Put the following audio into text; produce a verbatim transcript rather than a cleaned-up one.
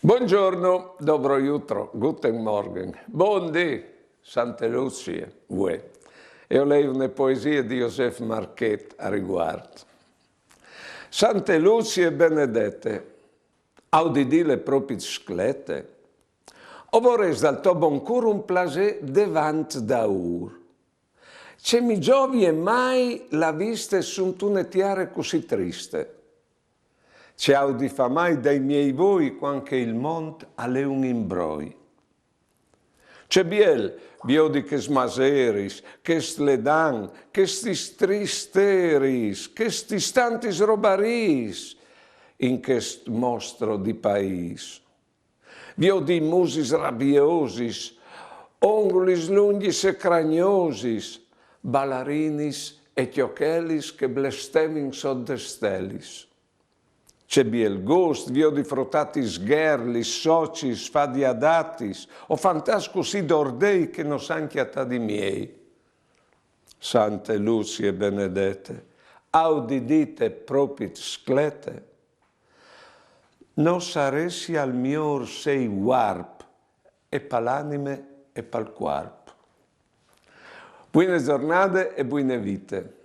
Buongiorno, dobro jutro, guten Morgen, bundì, Sante Lucie, vuê. E o lei une poesie di Josef Marchet a riguard. Sante Lucie benedete, audi dîle propit sclete? O vorês dal to bon cûr un plasê devant daûr. Ce mi zovie mai la viste suntune tiare cussì triste? Ce audi fâ mai dai miei voi cuant che il mont al è un imbroi? Ce biel viodi chescj maseris, chescj ledans, chestis tristeris, chestis tantis robariis in chest mostro di paîs. Viodi musis rabiosis, ongulis lungjis e cragnosis, balarinis e cjochelis che blestemìn sot des stelis. Ce biel gust viodi frutatis gherlis, socis, fadiadatis, o fantats cussì dordei che no san cjatâ di miei. Sante Lucie benedete, audi dite propit sclete? No saressi al miôr sei vuarp, e pa l'anime e pal cuarp. Buine zornade e buine vite.